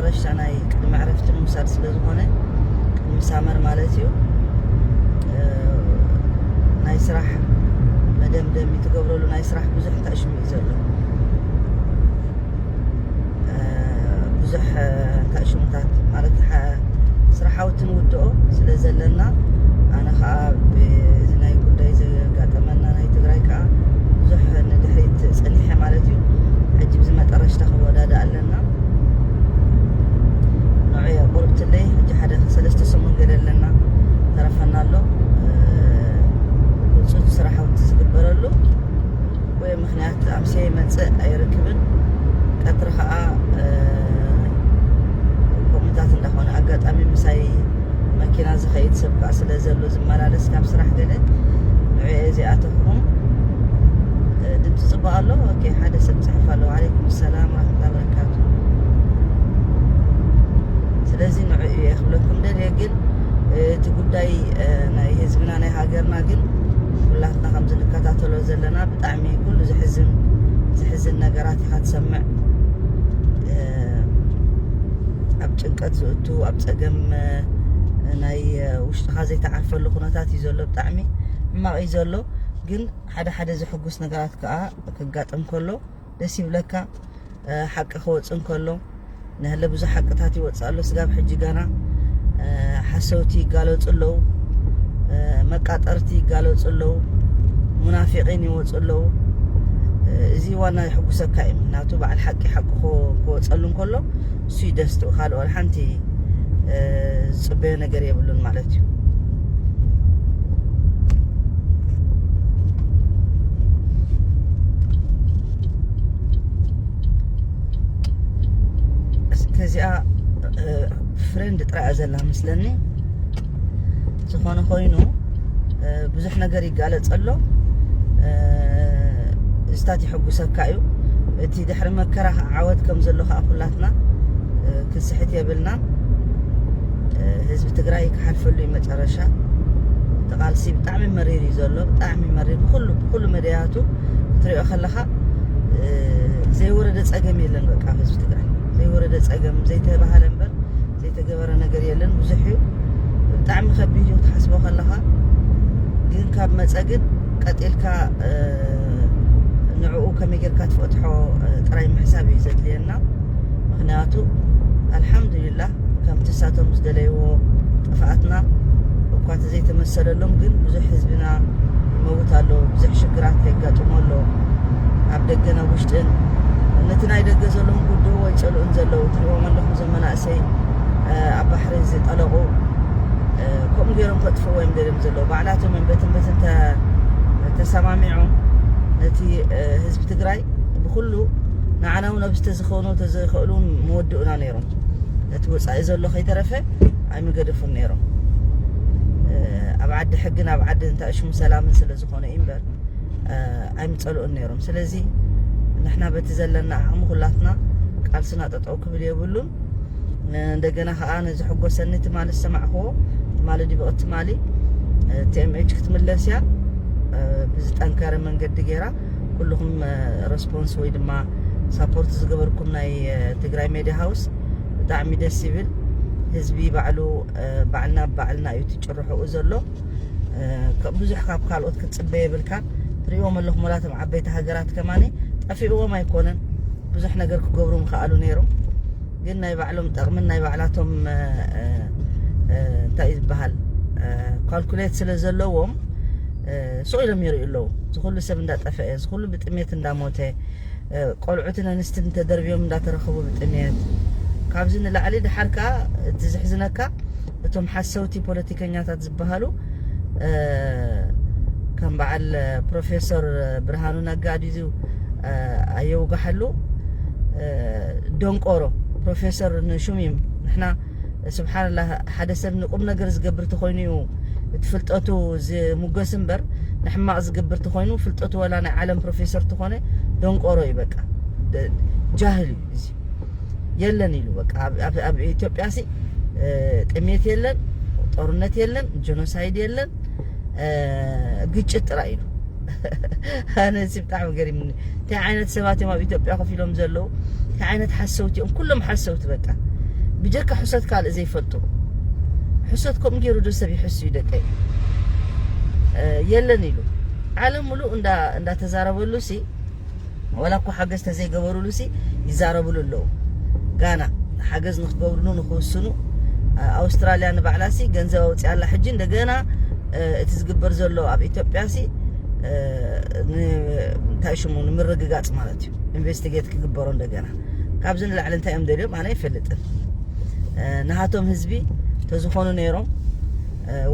ናይ ቅድሚ ዕረፍቲ ምውሳድ ስለ ዝኾነ፣ ቅድሚ ሳመር ማለት እዩ፣ እ፣ ናይ ስራሕ መደምደሚ ትገብረሉ ናይ ስራሕ ብዙሕ እንታይ ሽሙ እዩ ዘሎ። እ፣ ብዙሕ፣ እ፣ እንታይ ሽሙታት ማለት ሓ-፣ ስራሓዊ ትንውድኦ ስለ ዘለና፣ ኣነ ኸዓ ብዚ ናይ ጉዳይ ዘጋጠመና ናይ ትግራይ ከዓ ብዙሕ ንድሕሪት ጸኒሐ ማለት እዩ። ሕጂ ብዚ መጠረሽታ ክወዳዳእ ኣለና። ንዑ የቁርብትለይ። ሕጂ ሓደ ሰለስተ ሰሙን ገለ ኣለና፣ ተረፈና ኣሎ። እ፣ ህጹጽ ስራሓዊ ዝግበረሉ ወይ ምኽንያት ኣምስየ ይመጽእ ኣይርክብን። ቀትሪ ኸዓ፣ እ፣ ከምኡታት እንዳኾነ ኣጋጣሚ ምሳይ መኪና ዝኸይድ ሰብ ከኣ ስለ ዘሎ ዝመላለስ ካብ ስራሕ ገለ ንዕኡ እየ ዘይኣተኹኹም። እ፣ ድምፂ ጽቡቕ ኣሎ። ኦኬ፣ ሓደ ሰብ ጽሕፍ ኣሎ። ወዓለይኩም ሰላም ወራሕመቱላሂ ወበረካቱ። ስለዚ ንዕኡ እየ ክብለኩም ደልየ፣ ግን፣ እ፣ እቲ ጉዳይ፣ እ፣ ናይ ህዝብና ናይ ሃገርና ግን ኩላትና ከምዚ ንከታተሎ ዘለና ብጣዕሚ ኩሉ ዘሕዝን፣ ዘሕዝን ነገራት ኢኻ ትሰምዕ። እ፣ ኣብ ጭንቀት ዝእቱ፣ ኣብ ጸገም፣ እ፣ ናይ፣ እ፣ ውሽጥኻ ዘይተዓርፈሉ ኩነታት እዩ ዘሎ። ብጣዕሚ ሕማቕ እዩ ዘሎ። ግን ሓደ ሓደ ዘሕጉስ ነገራት ከኣ ክጋጠም ከሎ ደስ ይብለካ። እ፣ ሓቂ ክወጽእ እንከሎ፣ ንህለ ብዙሕ ሓቅታት ይወጽእ ኣሎ። ስጋብ ሕጂ ገና፣ እ፣ ሓሰውቲ ይጋለጹ ኣለዉ፣ እ፣ መቃጠርቲ ይጋለጹ ኣለዉ፣ ሙናፊቒን ይወጹ ኣለዉ። እ፣ እዚ ዋና የሕጉሰካ እዩ። ምክንያቱ በዓል ሓቂ ሓቂ ክወ-፣ ክወጸሉ እንከሎ፣ እሱ እዩ ደስትኡ። ካልእ ዋላ ሓንቲ፣ እ፣ ዝጽበዮ ነገር የብሉን ማለት እዩ። ከዚኣ፣ እ፣ ፍሬንድ ጥራይ እያ ዘላ መስለኒ። ዝኾነ ኮይኑ፣ እ፣ ብዙሕ ነገር ይጋለጽ ኣሎ። እ፣ እዚታት የሐጉሰካ እዩ። እቲ ድሕሪ መከራ ከዓ ዓወት ከም ዘሎ ከዓ ኩላትና፣ እ፣ ክንስሕት የብልናን። እ፣ ህዝቢ ትግራይ ክሓልፈሉ እዩ መጨረሻ። እቲ ቃልሲ ብጣዕሚ መሪር እዩ ዘሎ፣ ብጣዕሚ መሪር። ብኩሉ፣ ብኩሉ መድያቱ ክትሪኦ ከለኻ፣ እ፣ ዘይወረደ ጸገም የለን። በቃ ህዝቢ ትግራይ ዘይወረደ ጸገም፣ ዘይተባሃለ እምበር ዘይተገበረ ነገር የለን። ብዙሕ እዩ፣ ብጣዕሚ ከቢድ እዩ ክትሓስቦ ከለኻ። ግን ካብ መጸ ግን ቀጢልካ፣ እ፣ ንዕኡ ከመይ ጌርካ ትፈትሖ፣ እ፣ ጥራይ ምሕሳብ እዩ ዘድልየና። ምኽንያቱ ኣልሓምዱሊላህ ከምቲ ንሳቶም ዝደለይዎ ጥፍኣትና እኳ ተዘይተመሰለሎም፣ ግን ብዙሕ ህዝብና ይመውት ኣሎ፣ ብዙሕ ሽግራት የጋጥሞ ኣሎ፣ ኣብ ደገን ኣብ ውሽጥን። ነቲ ናይ ደገ ዘለውን ጉድኡ ወይ ጸልኡን ዘለዉ ትሪእዎም ኣለኹም፣ እዞም መናእሰይ፣ እ፣ ኣብ ባሕሪ ዝጠለቑ፣ እ፣ ከምኡ ገይሮም ከጥፍእዎ እዮም ደልዮም ዘለዉ። ባዕላቶም እዮም በትን በትን ተ-፣ ተሰማሚዖም ነቲ፣ እ፣ ህዝቢ ትግራይ ብኹሉ ንዓና እውን ኣብዚ ተዝኾኑ ተዘይኽእሉ እውን መወድኡና ነይሮም። ነቲ ወጻኢ ዘሎ ከይተረፈ ኣይምገደፉን ነይሮም። እ፣ ኣብ ዓዲ ሕግን ኣብ ዓዲ እንታይ ሽሙ ሰላምን ስለ ዝኾነ እዩ እምበር፣ እ፣ ኣይምጸልኡን ነይሮም። ስለዚ ንሕና በቲ ዘለና ዓቕሚ ኩላትና ቃልስና ጠጠው ክብል የብሉን። እ፣ እንደገና ከዓ ነዚ ሕጎሰኒ ትማሊ ዝሰማዕክዎ፣ ትማሊ ድዩ ብቕትማሊ፣ እ፣ ቲ ኤም ኤች ክትምለስ እያ። እ፣ ብዝጠንከረ መንገዲ ገይራ ኩልኹም፣ እ፣ ረስፖንስ ወይ ድማ ሳፖርት ዝገበርኩም ናይ፣ እ፣ ትግራይ ሜድያ ሃውስ ብጣዕሚ ደስ ይብል። ህዝቢ ባዕሉ፣ እ፣ ባዕልና ባዕልና እዩ እቲ ጭርሕኡ ዘሎ። እ፣ ከ-፣ ብዙሕ ካብ ካልኦት ክትጽበ የብልካን። ትሪእዎም ኣለኹም፣ ወላ እቶም ዓበይቲ ሃገራት ከማኒ ጠፊእዎም ኣይኮነን፣ ብዙሕ ነገር ክገብሩ ምኽኣሉ ነይሮም። ግን ናይ ባዕሎም ጠቕምን ናይ ባዕላቶም፣ እ፣ እ፣ እ፣ እንታይ እዩ ዝበሃል፣ እ፣ ካልኩሌት ስለ ዘለዎም፣ እ፣ ሱቕ ኢሎም ይርእዩ ኣለዉ። እዚ ኩሉ ሰብ እንዳጠፈአ፣ እዚ ኩሉ ብጥሜት እንዳሞተ፣ እ፣ ቆልዑትን ኣንስትን ተደርብዮም እንዳተረኸቡ ብጥሜት። ካብዚ ንላዕሊ ድሓር ከኣ እቲ ዘሕዝነካ እቶም ሓሰውቲ ፖለቲከኛታት ዝበሃሉ፣ እ፣ ከም በዓል ፕሮፌሰር ብርሃኑ ነጋ ድዩ፣ እ፣ ኣየውጋሓሉ፣ እ፣ ደንቆሮ ፕሮፌሰር ንሹም እዩ። ንሕና ስብሓንላህ፣ ሓደ ሰብ ንቁም ነገር ዝገብር ተኾይኑ እዩ እቲ ፍልጠቱ ዝሙገስ እምበር፣ ንሕማቕ ዝገብር ተኾይኑ፣ ፍልጠቱ ወላ ናይ ዓለም ፕሮፌሰር ተኾነ፣ ደንቆሮ እዩ በቃ። ደ-፣ ጃህል እዩ እዚ። የለን ኢሉ በቃ። ኣብ፣ ኣብ፣ ኣብ ኢትዮጵያ ሲ፣ እ፣ ጥሜት የለን፣ ጦርነት የለን፣ ጀኖሳይድ የለን፣ እ፣ ግጭት ጥራይ ኢሉ። ኣነ እዚ ብጣዕሚ ገሪምኒ። እንታይ ዓይነት ሰባት እዮም ኣብ ኢትዮጵያ ኮፍ ኢሎም ዘለዉ? እንታይ ዓይነት ሓሰውቲ እዮም? ኩሎም ሓሰውቲ በቃ። ብጀካ ሕሶት ካልእ ዘይፈልጡ። ሕሶት ከምኡ ገይሩ ዶ ሰብ ይሕሱ እዩ ደቀይ? የለን ኢሉ ዓለም ሙሉእ እንዳተዛረበሉ ሲ፣ ወላ እኮ ሓገዝ ተዘይገበሩሉ ሲ ይዛረብሉ ኣለዉ። ጋና ሓገዝ ንክትገብርሉ ንክውስኑ፣ ኣውስትራልያ ንባዕላ ሲ ገንዘብ ኣውፅኣላ ሕጂ እንደገና እቲ ዝግበር ዘሎ ኣብ ኢትዮጵያ ሲ እንታይ ሽሙ ንምርግጋፅ ማለት እዩ። ኢንቨስቲጌት ክግበሮ እንደገና ካብዚ ንላዕሊ እንታይ እዮም ደልዮም ኣነ ኣይፈልጥን። ንሃቶም ህዝቢ ተዝኾኑ ነይሮም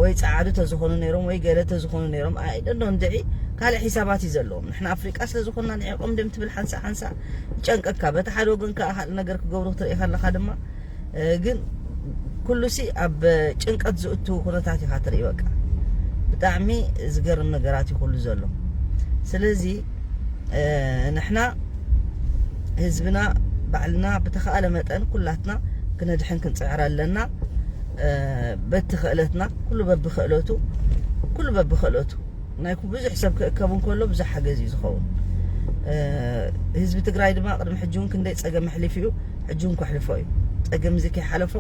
ወይ ፃዓዱ ተዝኾኑ ነይሮም ወይ ገለ ተዝኾኑ ነይሮም ኣይደኖ እንድዒ ካልእ ሒሳባት እዩ ዘለዎም። ንሕና ኣፍሪቃ ስለዝኾንና ንዒቆም ድም ትብል ሓንሳ ሓንሳ ይጨንቀካ። በቲ ሓደ ወገን ከዓ ካልእ ነገር ክገብሩ ክትርኢ ከለካ ድማ ግን ኩሉ ሲ ኣብ ጭንቀት ዝእቱ ኩነታት ኢኻ ትርኢ። በቃ ብጣዕሚ ዝገርም ነገራት እዩ ኩሉ ዘሎ። ስለዚ ንሕና ህዝብና ባዕልና ብተኻእለ መጠን ኩላትና ክነድሕን ክንፅዕር ኣለና። በቲ ክእለትና ኩሉ በብክእለቱ ኩሉ በብክእለቱ ናይ ብዙሕ ሰብ ክእከብ እንከሎ ብዙሕ ሓገዝ እዩ ዝኸውን። ህዝቢ ትግራይ ድማ ቅድሚ ሕጂ እውን ክንደይ ፀገም ኣሕሊፉ እዩ፣ ሕጂ እውን ከሕልፎ እዩ። ፀገም እዚ ከይሓለፎ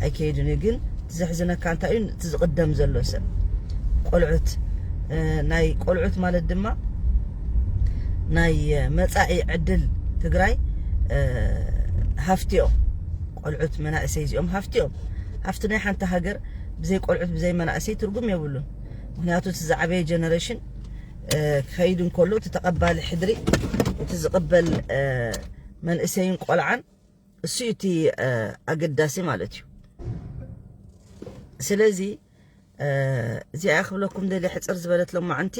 ኣይከይድን እዩ። ግን እቲ ዘሕዝነካ እንታይ እዩ? እቲ ዝቕደም ዘሎ ሰብ ቆልዑት፣ ናይ ቆልዑት ማለት ድማ ናይ መፃኢ ዕድል ትግራይ ሃፍቲኦም፣ ቆልዑት መናእሰይ እዚኦም ሃፍቲኦም። ሃፍቲ ናይ ሓንቲ ሃገር ብዘይ ቆልዑት ብዘይ መናእሰይ ትርጉም የብሉን። ምክንያቱ እቲ ዝዓበየ ጀነሬሽን ክኸይድ እንከሎ እቲ ተቐባሊ ሕድሪ እቲ ዝቕበል መንእሰይን ቆልዓን እሱ እዩ እቲ ኣገዳሲ ማለት እዩ። ስለዚ እዚኣ ክብለኩም ደልየ ሕፅር ዝበለት ሎማዓንቲ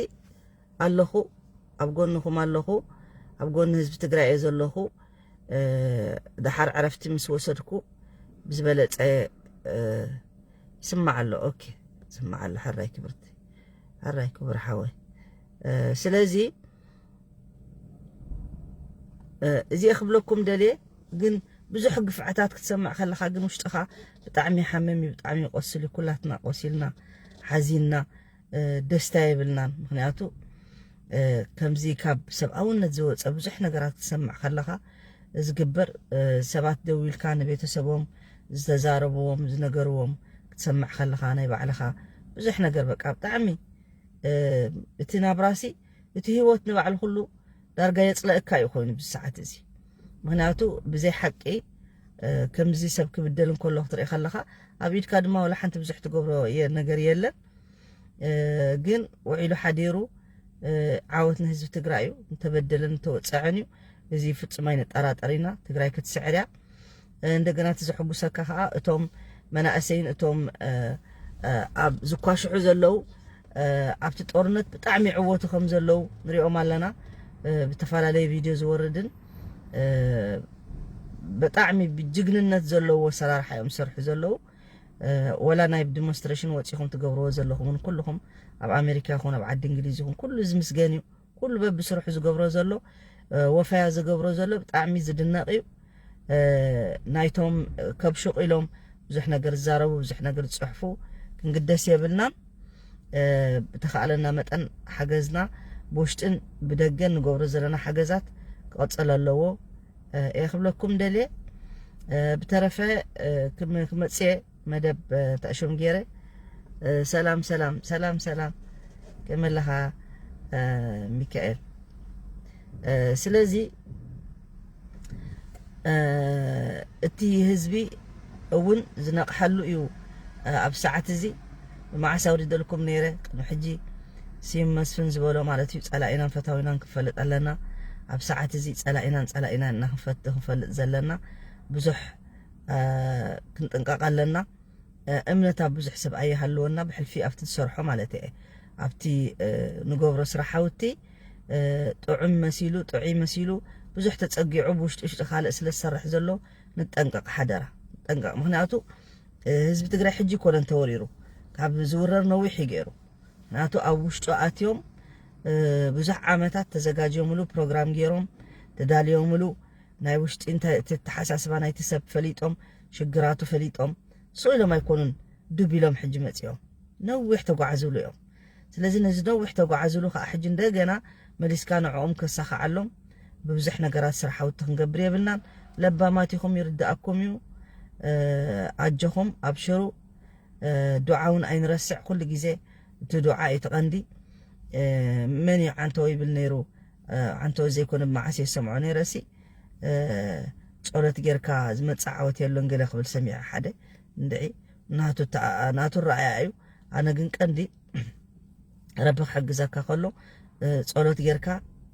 ኣለኹ፣ ኣብ ጎንኹም ኣለኹ፣ ኣብ ጎኒ ህዝቢ ትግራይ እየ ዘለኹ። ደሓር ዕረፍቲ ምስ ወሰድኩ ብዝበለፀ ይስማዕ ኣሎ። ኦኬ ይስማዕ ኣሎ። ሕራይ ክብርቲ፣ ሕራይ ክቡር ሓወይ። ስለዚ እዚኣ ክብለኩም ደልየ። ግን ብዙሕ ግፍዕታት ክትሰምዕ ከለኻ ግን ውሽጥኻ ብጣዕሚ ይሓምም እዩ፣ ብጣዕሚ ይቆስል እዩ። ኩላትና ቆሲልና ሓዚንና ደስታ የብልናን። ምክንያቱ ከምዚ ካብ ሰብኣውነት ዝወፀ ብዙሕ ነገራት ክትሰምዕ ከለኻ ዝግበር ሰባት ደው ኢልካ ንቤተሰቦም ዝተዛረብዎም ዝነገርዎም ክትሰምዕ ከለኻ ናይ ባዕልኻ ብዙሕ ነገር በቃ ብጣዕሚ እቲ ናብራሲ እቲ ህይወት ንባዕሉ ኩሉ ዳርጋ የፅለእካ እዩ ኮይኑ ብዚ ሰዓት እዚ። ምክንያቱ ብዘይ ሓቂ ከምዚ ሰብ ክብደል እንከሎ ክትርኢ ከለካ ኣብ ኢድካ ድማ ወላ ሓንቲ ብዙሕ ትገብሮ ነገር የለን። ግን ውዒሉ ሓዲሩ ዓወት ንህዝቢ ትግራይ እዩ። እንተበደለን እንተወፀዐን እዩ። እዚ ፍፁም ኣይንጠራጠር ኢና። ትግራይ ክትስዕር እያ። እንደገና እቲ ዘሐጉሰካ ከዓ እቶም መናእሰይን እቶም ኣብ ዝኳሽሑ ዘለዉ ኣብቲ ጦርነት ብጣዕሚ ይዕወቱ ከም ዘለዉ ንሪኦም ኣለና። ብተፈላለየ ቪድዮ ዝወርድን ብጣዕሚ ብጅግንነት ዘለዎ ኣሰራርሓ እዮም ዝሰርሑ ዘለዉ። ወላ ናይ ዲሞንስትሬሽን ወፂኹም ትገብርዎ ዘለኹምን ኩልኹም ኣብ ኣሜሪካ ይኹን ኣብ ዓዲ እንግሊዝ ይኹን ኩሉ ዝምስገን እዩ። ኩሉ በብስርሑ ዝገብሮ ዘሎ ወፈያ ዝገብሮ ዘሎ ብጣዕሚ ዝድነቕ እዩ። ናይቶም ከብሹቕ ኢሎም ብዙሕ ነገር ዝዛረቡ ብዙሕ ነገር ዝፅሕፉ ክንግደስ የብልናን። ብተኻእለና መጠን ሓገዝና ብውሽጥን ብደገን ንገብሮ ዘለና ሓገዛት ክቐፀል ኣለዎ እየ ክብለኩም ደልየ። ብተረፈ ክመፅየ መደብ ተእሾም ገይረ። ሰላም ሰላም ሰላም ሰላም ከመለኻ ሚካኤል። ስለዚ እቲ ህዝቢ እውን ዝነቕሓሉ እዩ። ኣብ ሰዓት እዚ መዓስ ኣውሪደልኩም ነይረ ቅድሚ ሕጂ ስዩም መስፍን ዝበሎ ማለት እዩ ጸላኢናን ፈታዊናን ክፈልጥ ኣለና። ኣብ ሰዓት እዚ ጸላኢናን ጸላኢናን እና ክንፈልጥ ዘለና ብዙሕ ክንጥንቀቕ ኣለና። እምነት ኣብ ብዙሕ ሰብ ኣይሃልወና ብሕልፊ ኣብቲ ዝሰርሖ ማለት እየ ኣብቲ ንገብሮ ስራሓውቲ ጥዑም መሲሉ ጥዑይ መሲሉ ብዙሕ ተጸጊዑ ብውሽጢ ውሽጢ ካልእ ስለ ዝሰርሕ ዘሎ ንጠንቀቕ ሓደራ ንጠንቀቕ ምክንያቱ ህዝቢ ትግራይ ሕጂ ይኮነን ተወሪሩ ካብ ዝውረር ነዊሕ እዩ ገይሩ ምክንያቱ ኣብ ውሽጡ ኣትዮም ብዙሕ ዓመታት ተዘጋጅዮምሉ ፕሮግራም ገይሮም ተዳልዮምሉ ናይ ውሽጢ እንታይ እቲ ኣተሓሳስባ ናይቲ ሰብ ፈሊጦም ሽግራቱ ፈሊጦም ስቕ ኢሎም ኣይኮኑን ዱብ ኢሎም ሕጂ መፂኦም ነዊሕ ተጓዓዝሉ እዮም ስለዚ ነዚ ነዊሕ ተጓዓዝሉ ከዓ ሕጂ እንደገና መሊስካ ንዕኦም ከሳኽዓሎም ብብዙሕ ነገራት ስራሓውቲ ክንገብር የብልናን ለባማት ኢኹም ይርድኣኩም እዩ ኣጆኹም ኣብሽሩ። ዱዓ እውን ኣይንረስዕ። ኩሉ ግዜ እቲ ዱዓ እዩ እቲ ቀንዲ። መን እዩ ዓንተወ ይብል ነይሩ? ዓንተወ ዘይኮነ ብመዓስ እየ ዝሰምዖ ነይረሲ። ጸሎት ጌርካ ዝመጽእ ዓወት የሎን ገለ ክብል ሰሚዐ ሓደ እንድዒ። ናቱ ረኣያ እዩ። ኣነ ግን ቀንዲ ረቢ ክሕግዘካ ከሎ፣ ጸሎት ጌርካ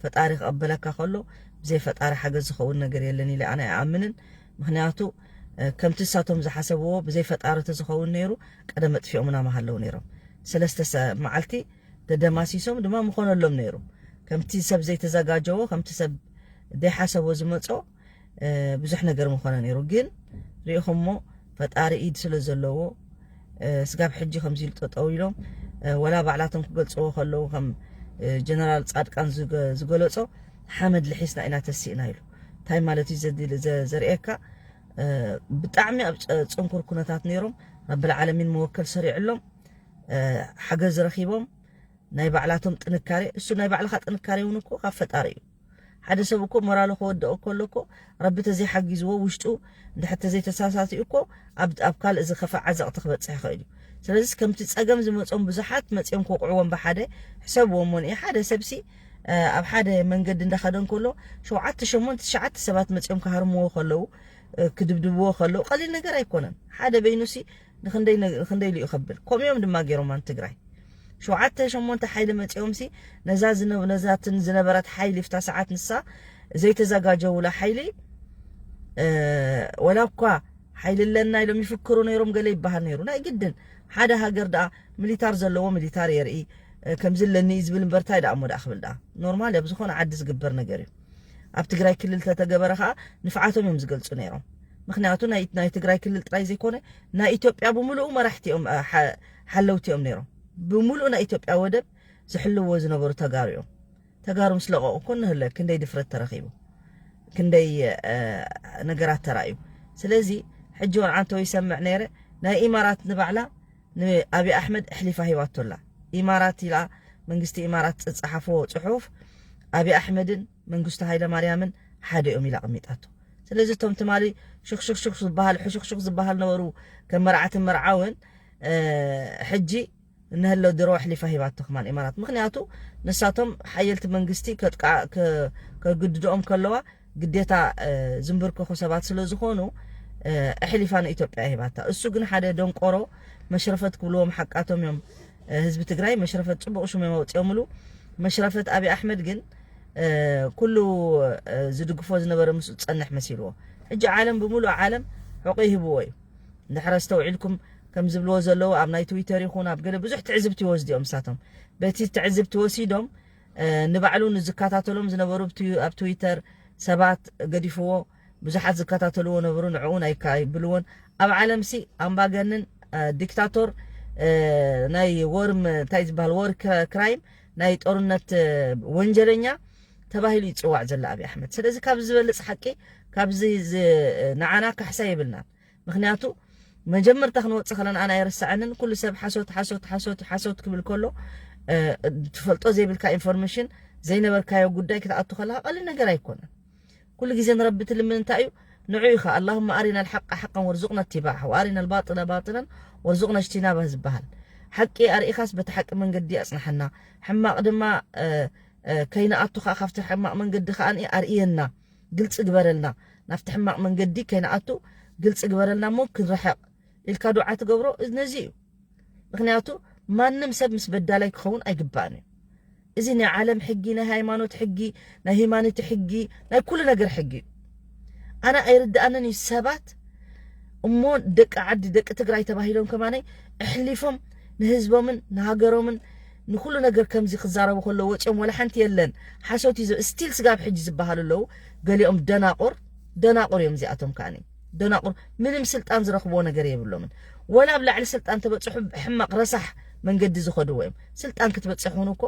ፈጣሪ ክቐበለካ ከሎ፣ ብዘይ ፈጣሪ ሓገዝ ዝኸውን ነገር የለን ኢለ ኣነ ኣይኣምንን። ምክንያቱ ከምቲ እሳቶም ዝሓሰብዎ ብዘይ ፈጣሪ ተዝኸውን ነይሩ፣ ቀደም ኣጥፊኦምና ምሃለዉ ነይሮም። ሰለስተ መዓልቲ ተደማሲሶም ድማ ምኾነሎም ነይሩ። ከምቲ ሰብ ዘይተዘጋጀዎ፣ ከምቲ ሰብ ዘይሓሰቦ ዝመጾ ብዙሕ ነገር ምኾነ ነይሩ። ግን ርኢኹሞ፣ ፈጣሪ ኢድ ስለ ዘለዎ ስጋብ ሕጂ ከምዚ ኢሉ ጠጠው ኢሎም፣ ወላ ባዕላቶም ክገልፅዎ ከለዉ፣ ከም ጀነራል ፃድቃን ዝገለፆ፣ ሓመድ ልሒስና ኢና ተሲእና ኢሉ። እንታይ ማለት እዩ ዘሪኤካ? ብጣዕሚ ኣብ ፅንኩር ኩነታት ነይሮም። ረብል ዓለሚን መወከል ሰሪዕሎም፣ ሓገዝ ረኪቦም፣ ናይ ባዕላቶም ጥንካሬ፣ እሱ ናይ ባዕልካ ጥንካሬ እውን እኮ ካብ ፈጣሪ እዩ። ሓደ ሰብ እኮ ሞራሉ ክወድኦ ከሎ እኮ፣ ረቢ ተዘይሓጊዝዎ፣ ውሽጡ እንድሕር ተዘይተሳሳቲኡ እኮ፣ ኣብ ካልእ ዝኸፍእ ዓዘቕቲ ክበፅሕ ይኽእል እዩ። ስለዚ ከምቲ ፀገም ዝመፆም ብዙሓት መፂኦም ክወቕዕዎም ብሓደ ሕሰብዎም። ሞንኤ ሓደ ሰብሲ ኣብ ሓደ መንገዲ እንዳኸደ እንከሎ፣ ሸውዓተ ሸሞንተ ትሽዓተ ሰባት መፂኦም ክሃርምዎ ከለዉ፣ ክድብድብዎ ከለዉ ቀሊል ነገር ኣይኮነን። ሓደ በይኑሲ ንክንደይ ኢሉ እዩ ከብል። ከምኡ እዮም ድማ ገይሮማ ንትግራይ። ሸውዓተ ሸሞንተ ሓይሊ መፂኦምሲ፣ ነዛ ነዛትን ዝነበረት ሓይሊ ፍታ ሰዓት ንሳ ዘይተዘጋጀውላ ሓይሊ፣ ወላ እኳ ሓይሊ ኣለና ኢሎም ይፍክሩ ነይሮም፣ ገለ ይበሃል ነይሩ። ናይ ግድን ሓደ ሃገር ደኣ ሚሊታር ዘለዎ ሚሊታር የርኢ፣ ከምዚ ኣለኒ እዩ ዝብል እምበር፣ እንታይ ደኣ እሞ ደኣ ክብል ደኣ። ኖርማል እያ፣ ኣብ ዝኾነ ዓዲ ዝግበር ነገር እዩ። ኣብ ትግራይ ክልል ተተገበረ ከዓ ንፍዓቶም እዮም ዝገልፁ ነይሮም። ምክንያቱ ናይ ትግራይ ክልል ጥራይ ዘይኮነ፣ ናይ ኢትዮጵያ ብምሉኡ መራሕቲ እዮም፣ ሓለውቲ እዮም ነይሮም። ብምሉኡ ናይ ኢትዮጵያ ወደብ ዝሕልዎ ዝነበሩ ተጋሩ እዮም። ተጋሩ ምስ ለቐቑ እኮ እንህለ ክንደይ ድፍረት ተረኺቡ፣ ክንደይ ነገራት ተራእዩ። ስለዚ ሕጂ እውን ዓንተው ይሰምዕ ነይረ፣ ናይ ኢማራት ንባዕላ ንኣብይ ኣሕመድ ኣሕሊፋ ሂባቶ ኣላ። ኢማራት ኢላ፣ መንግስቲ ኢማራት ዝፀሓፎ ፅሑፍ ኣብይ ኣሕመድን መንግስቱ ሃይለማርያምን ሓደ እዮም ኢላ ኣቐሚጣቶ። ስለዚ እቶም ትማሊ ሽኽሽኽሽኽ ዝበሃል፣ ሕሹኽሹኽ ዝበሃል ነበሩ ከም መርዓትን መርዓውን፣ ሕጂ እንህሎ ድሮ ኣሕሊፋ ሂባቶ ከማን ኢማራት። ምክንያቱ ንሳቶም ሓየልቲ መንግስቲ ከግድድኦም ከለዋ ግዴታ ዝንብርከኹ ሰባት ስለ ዝኾኑ ኣሕሊፋ ንኢትዮጵያ ሂባታ። እሱ ግን ሓደ ደንቆሮ መሽረፈት ክብልዎም ሓቃቶም እዮም። ህዝቢ ትግራይ መሽረፈት ፅቡቕ ሽም እዮም ኣውፅኦምሉ። መሽረፈት ኣብይ ኣሕመድ ግን ኩሉ ዝድግፎ ዝነበረ ምስኡ ዝፀንሕ መሲልዎ። ሕጂ ዓለም ብምሉእ ዓለም ሕቆ ይህብዎ እዩ። እንድሕር ኣስተውዒልኩም ከም ዝብልዎ ዘለዉ ኣብ ናይ ትዊተር ይኹን ኣብ ገለ ብዙሕ ትዕዝብቲ ይወስዱ እዮም ንሳቶም። በቲ ትዕዝብቲ ወሲዶም ንባዕሉ ንዝከታተሎም ዝነበሩ ኣብ ትዊተር ሰባት ገዲፍዎ። ብዙሓት ዝከታተልዎ ነበሩ፣ ንዕኡ ናይ ኣይብልዎን። ኣብ ዓለምሲ ኣምባገንን ዲክታቶር ናይ ወርም እንታይ ዝበሃል ወር ክራይም ናይ ጦርነት ወንጀለኛ ተባሂሉ ይፅዋዕ ዘሎ ኣብይ ኣሕመድ። ስለዚ ካብዚ ዝበልፅ ሓቂ ካብዚ ንዓና ካሕሳ የብልናን። ምክንያቱ መጀመርታ ክንወፅእ ከለና ኣነ ኣይረስዐንን፣ ኩሉ ሰብ ሓሶት ሓሶት ሓሶት ሓሶት ክብል ከሎ ትፈልጦ ዘይብልካ ኢንፎርሜሽን ዘይነበርካዮ ጉዳይ ክትኣቱ ከለካ ቀሊል ነገር ኣይኮነን። ኩሉ ግዜ ንረቢ ትልምን እንታይ እዩ ንዑ ኢኻ ኣላሁመ ኣሪና ልሓቃ ሓቃን ወርዙቅና ትባዕ ወኣሪና ልባጥለ ባጥለን ወርዙቅና እጅቲናባ ዝበሃል ሓቂ ኣርኢኻስ በቲ ሓቂ መንገዲ ኣፅንሓና፣ ሕማቕ ድማ ከይንኣቱ ከዓ ካብቲ ሕማቕ መንገዲ ከዓ ኣርእየና። ግልፂ ግበረልና፣ ናብቲ ሕማቕ መንገዲ ከይንኣቱ ግልፂ ግበረልና እሞ ክንርሕቕ ኢልካ ዱዓ ትገብሮ ነዚ እዩ። ምክንያቱ ማንም ሰብ ምስ በዳላይ ክኸውን ኣይግባእን እዩ። እዚ ናይ ዓለም ሕጊ፣ ናይ ሃይማኖት ሕጊ፣ ናይ ሂማኖቲ ሕጊ፣ ናይ ኩሉ ነገር ሕጊ እዩ። ኣነ ኣይርድኣንን እዩ ሰባት እሞ ደቂ ዓዲ ደቂ ትግራይ ተባሂሎም ከማነይ ኣሕሊፎም ንህዝቦምን ንሃገሮምን ንኩሉ ነገር ከምዚ ክዛረቡ ከለዉ ወፂኦም ወላ ሓንቲ የለን ሓሶት እዩ ስቲል ስጋብ ሕጂ ዝበሃሉ ኣለዉ። ገሊኦም ደናቁር ደናቁር እዮም እዚኣቶም ከዓኒ ደናቁር ምንም ስልጣን ዝረኽብዎ ነገር የብሎምን። ወላ ኣብ ላዕሊ ስልጣን ተበፅሑ ሕማቕ ረሳሕ መንገዲ ዝኸድዎ እዮም። ስልጣን ክትበፅሕ ውን እኮ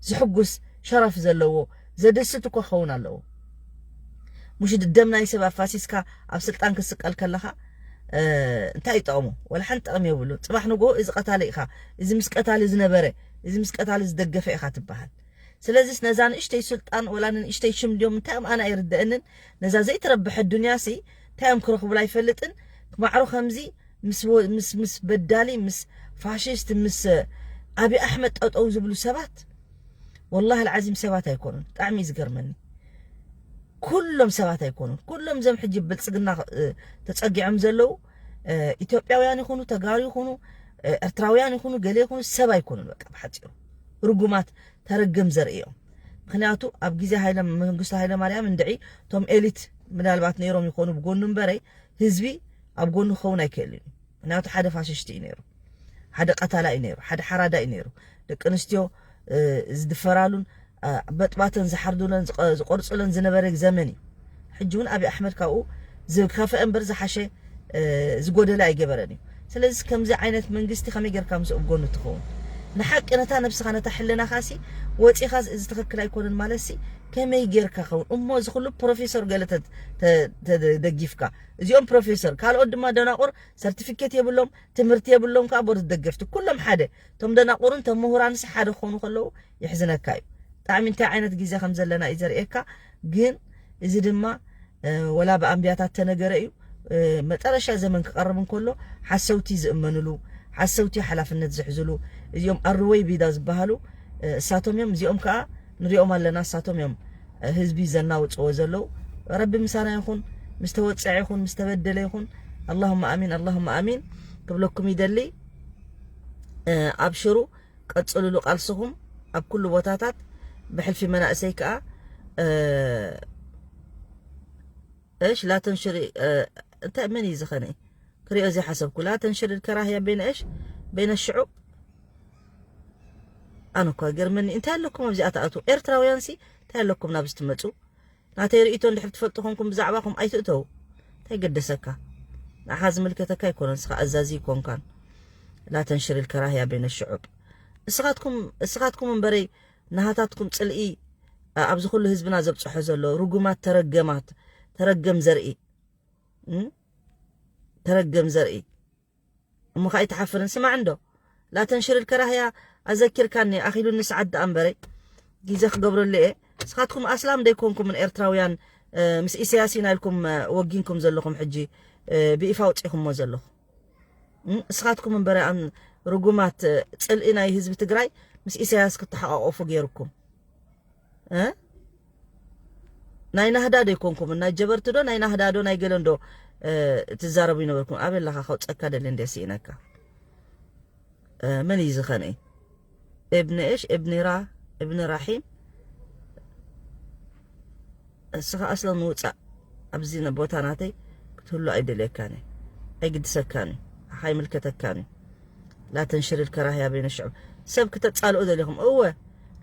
ዝሕጉስ ሸረፍ ዘለዎ ዘደስት እኮ ክኸውን ኣለዎ። ሙሽ ደም ናይ ሰብ ኣፋሲስካ ኣብ ስልጣን ክትስቀል ከለኻ እንታይ ይጠቕሙ? ወላ ሓንቲ ጠቕሚ የብሉ። ፅባሕ ንጎ እዚ ቀታሊ ኢኻ፣ እዚ ምስ ቀታሊ ዝነበረ፣ እዚ ምስ ቀታሊ ዝደገፈ ኢኻ ትበሃል። ስለዚስ ነዛ ንእሽተይ ስልጣን ወላ ንእሽተይ ሽም ድዮም እንታይ እዮም ኣነ ኣይርደአንን። ነዛ ዘይትረብሐ ዱንያ ሲ እንታይ እዮም ክረኽቡላ ኣይፈልጥን። ማዕሮ ከምዚ ምስ ወ- ምስ ምስ በዳሊ ምስ ፋሽስት ምስ ኣቢ ኣሕመድ ጠጠው ዝብሉ ሰባት ወላሂ ኣልዓዚም ሰባት ኣይኮኑን። ብጣዕሚ እዩ ዝገርመኒ። ኩሎም ሰባት ኣይኮኑን። ኩሎም እዞም ሕጂ ብልጽግና እ፣ ተጸጊዖም ዘለዉ እ፣ ኢትዮጵያውያን ይኹኑ ተጋሩ ይኹኑ እ፣ ኤርትራውያን ይኹኑ ገሌ ይኹኑ ሰብ ኣይኮኑን። በቃ ብሓጺሩ ርጉማት ተረገም ዘርኢ እዮም። ምክንያቱ ኣብ ግዜ ሃይለ መንግስቱ ሃይለ ማርያም እንድዒ እቶም ኤሊት ምናልባት ነይሮም ይኾኑ ብጎኑ እምበረይ ህዝቢ ኣብ ጎኑ ክኸውን ኣይክእልን እዩ። ምክንያቱ ሓደ ፋሽስቲ እዩ ነይሩ፣ ሓደ ቀታላ እዩ ነይሩ፣ ሓደ ሓራዳ እዩ ነይሩ። ደቂ ኣንስትዮ እ፣ ዝድፈራሉን እ፣ በጥባተን ዝሓርዱለን ዝቐ- ዝቆርጹለን ዝነበረ ዘመን እዩ። ሕጂ እውን ኣብይ ኣሕመድ ካብኡ ዝከፍአ እምበር ዝሓሸ እ፣ ዝጎደለ ኣይገበረን እዩ። ስለዚ ከምዚ ዓይነት መንግስቲ ከመይ ጌርካ ምስኡ ኣብ ጎኑ ትኸውን? ንሓቂ ነታ ነብስኻ ነታ ሕልናኻሲ ወፂኻስ እዚ ትኽክል ኣይኮነን ማለትሲ ከመይ ጌርካ ኸውን እሞ እዚ ኩሉ ፕሮፌሰር ገለ ተ- ተ- ተደጊፍካ እዚኦም ፕሮፌሰር ካልኦት ድማ ደናቑር ሰርቲፊኬት የብሎም ትምህርቲ የብሎም ከዓ ቦርድ ደገፍቲ ኩሎም ሓደ እቶም ደናቑርን እቶም ምሁራንሲ ሓደ ክኾኑ ከለዉ የሕዝነካ እዩ። ብጣዕሚ እንታይ ዓይነት ግዜ ከም ዘለና እዩ ዘርእየካ። ግን እዚ ድማ እ፣ ወላ ብኣንብያታት ተነገረ እዩ። እ፣ መጠረሻ ዘመን ክቐርብ እንከሎ ሓሰውቲ ዝእመንሉ ሓሰውቲ ሓላፍነት ዝሕዝሉ እዚኦም ኣርወይ ቢዳ ዝበሃሉ እ፣ እሳቶም እዮም። እዚኦም ከዓ ንሪኦም ኣለና እሳቶም እዮም እ፣ ህዝቢ ዘናውፅዎ ዘለዉ። ረቢ ምሳና ይኹን ምስ ተወፀዐ ይኹን ምስ ተበደለ ይኹን ኣላሁማ ኣሚን ኣላሁማ ኣሚን ክብለኩም ይደሊ። እ፣ ኣብሽሩ ቀፅልሉ ቃልስኹም ኣብ ኩሉ ቦታታት ብሕልፊ መናእሰይ ከዓ እ፣ እሽ ላተንሽሪ እ፣ እንታይ መን እዩ ዝኸነ ክሪኦ ዘይሓሰብኩ ላተንሽሪ ከራህያ በይነ እሽ በይነ ሽዑብ ኣነ እኳ ገርመኒ እንታይ ኣለኩም ኣብዚኣ ትኣትዉ ኤርትራውያን ሲ እንታይ ኣለኩም ናብዚ ትመፁ ናተይ ርእይቶ እንድሕር ትፈልጡ ኮንኩም ብዛዕባኹም ኣይትእተዉ እንታይ ገደሰካ ንዓኻ ዝምልከተካ ኣይኮነን ንስኻ ኣዛዚ ይኮንካን ላተንሽሪ ከራህያ በይነ ሽዑብ እስኻትኩም እስኻትኩም እምበረይ ናሃታትኩም ፅልኢ እ፣ ኣብዚ ኩሉ ህዝብና ዘብፅሖ ዘሎ ርጉማት ተረገማት ተረገም ዘርኢ እም? ተረገም ዘርኢ እሞ ከዓ ኣይትሓፍርን ስማዕ እንዶ ላተንሽርል ከራህያ ኣዘኪርካኒ ኣኺሉኒ ሰዓት ደኣ እምበረይ ግዜ ክገብረሉ እየ ንስኻትኩም ኣስላም ደይኮንኩምን ኤርትራውያን እ፣ ምስ ኢሳያስ ኢና ኢልኩም እ፣ ወጊንኩም ዘለኹም ሕጂ እ፣ ብይፋ ኣውፂኹሞ ዘለኹ እም፣ እስኻትኩም እምበረ ኣን ርጉማት እ፣ ፅልኢ ናይ ህዝቢ ትግራይ ምስ ኢሳያስ ክትሓቋቆፉ ገይርኩም እ? ናይ ናህዳ ዶ ይኮንኩም ናይ ጀበርቲ ዶ ናይ ናህዳ ዶ ናይ ገለን ዶ እ፣ ትዛረቡ ይነበርኩም ኣበላኻ ከውፀካ ደሊ እንደ ስኢነካ እ፣ መን እዩ ዝኸነ እብኒ እሽ እብኒ ራ እብኒ ራሒም እስኻ ኣስለን ውፃእ ኣብዚ ነ- ቦታ ናተይ ክትህሉ ኣይደልየካን እዩ ኣይግድሰካን እዩ ኣኻ ኣይምልከተካን እዩ ላተንሽር ልከራህያ በይነ ሽዑብ ሰብ ክተፃልኡ ደሊኹም እወ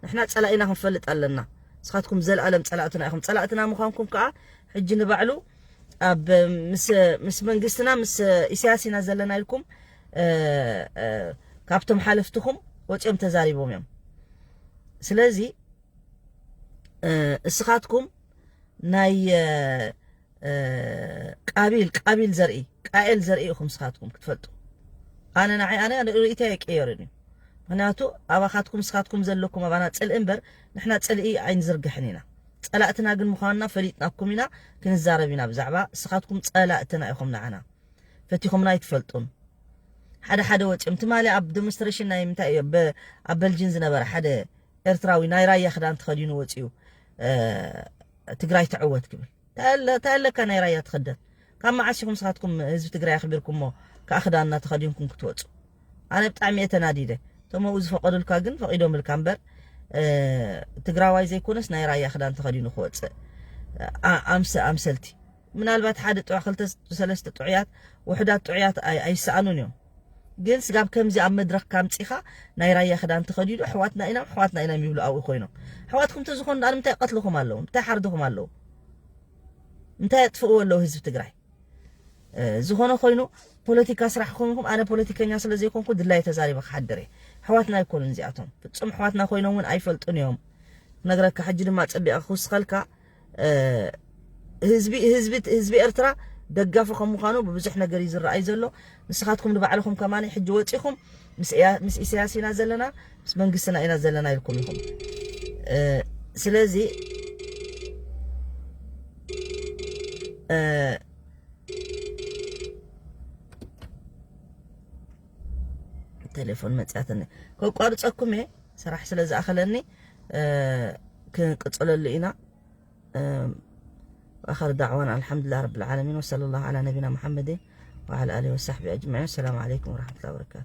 ንሕና ፀላኢና ክንፈልጥ ኣለና ንስኻትኩም ዘለኣለም ፀላእትና ኢኹም ፀላእትና ምዃንኩም ከዓ ሕጂ ንባዕሉ ኣብ ምስ ምስ መንግስትና ምስ ኢሳያስ ኢና ዘለና ኢልኩም እ፣ እ፣ ካብቶም ሓለፍትኹም ወፂኦም ተዛሪቦም እዮም ስለዚ እ፣ እስኻትኩም ናይ እ፣ እ፣ ቃቢል ቃቢል ዘርኢ ቃኤል ዘርኢ ኢኹም እስኻትኩም ክትፈልጡ ኣነ ንዓይ ኣነ ርእይቶ ኣይቀየርን እዩ ምክንያቱ ኣባኻትኩም እስኻትኩም ዘለኩም ኣባና ፅልኢ እምበር ንሕና ፅልኢ ኣይንዝርግሕን ኢና ፀላእትና ግን ምዃንና ፈሊጥናኩም ኢና ክንዛረብ ኢና ብዛዕባ እስኻትኩም ፀላእትና ኢኹም ንዓና ፈቲኹምና ኣይትፈልጡን ሓደ ሓደ ወፂኦም ትማሊ ኣብ ዴሞንስትሬሽን ናይ ምንታይ እዩ ኣብ በልጅን ዝነበረ ሓደ ኤርትራዊ ናይ ራያ ክዳን ተኸዲኑ ወፂኡ ትግራይ ትዕወት ክብል እንታይ ኣለካ ናይ ራያ ትኸደን ካብ መዓስ ኢኹም ስኻትኩም ህዝቢ ትግራይ ኣኽቢርኩሞ ከዓ ክዳንና ተኸዲንኩም ክትወፁ ኣነ ብጣዕሚ እየ ተናዲደ እቶም ኣብኡ ዝፈቀዱልካ ግን ፈቂዶምልካ እምበር ትግራዋይ ዘይኮነስ ናይ ራያ ክዳን ተኸዲኑ ክወፅእ ኣምሰ ኣምሰልቲ ምናልባት ሓደ ጥዑ ክልተ ሰለስተ ጥዑያት ውሑዳት ጥዑያት ኣይሰኣኑን እዮም ግን ስጋብ ከምዚ ኣብ መድረኽ ካምፂኻ ናይ ራያ ክዳን ተኸዲዱ ኣሕዋትና ኢና ኣሕዋትና ኢና ይብሉ ኣብኡ ኮይኖም ኣሕዋትኩም ተዝኾኑ ዳኣ ንምንታይ ቀትልኹም ኣለዉ እንታይ ሓርድኹም ኣለዉ እንታይ ኣጥፍእዎ ኣለዉ ህዝቢ ትግራይ ዝኾነ ኮይኑ ፖለቲካ ስራሕ ክኾንኩም ኣነ ፖለቲከኛ ስለ ዘይኮንኩ ድላይ ተዛሪበ ክሓድር እየ ኣሕዋትና ኣይኮኑን እዚኣቶም ፍፁም ኣሕዋትና ኮይኖም እውን ኣይፈልጡን እዮም ክነግረካ ሕጂ ድማ ፀቢቐ ክውስኸልካ ህዝቢ ህዝቢ ህዝቢ ኤርትራ ደጋፊ ከም ምዃኑ ብብዙሕ ነገር እዩ ዝረኣይ ዘሎ ንስኻትኩም ንባዕልኹም ከማኒ ሕጂ ወፂኹም ምስ ኢሳያስ ኢና ዘለና ምስ መንግስትና ኢና ዘለና ኢልኩም ኢኹም ስለዚ ቴሌፎን መጽያትኒ። ከቋርጸኩም እየ፣ ስራሕ ስለ ዝኣኸለኒ፣ እ፣ ክንቅጽለሉ ኢና። እ፣ وآخر دعوانا الحمد لله رب العالمين، وصلى الله على نبينا محمد وعلى آله وصحبه أجمعين. السلام عليكم ورحمة الله وبركاته.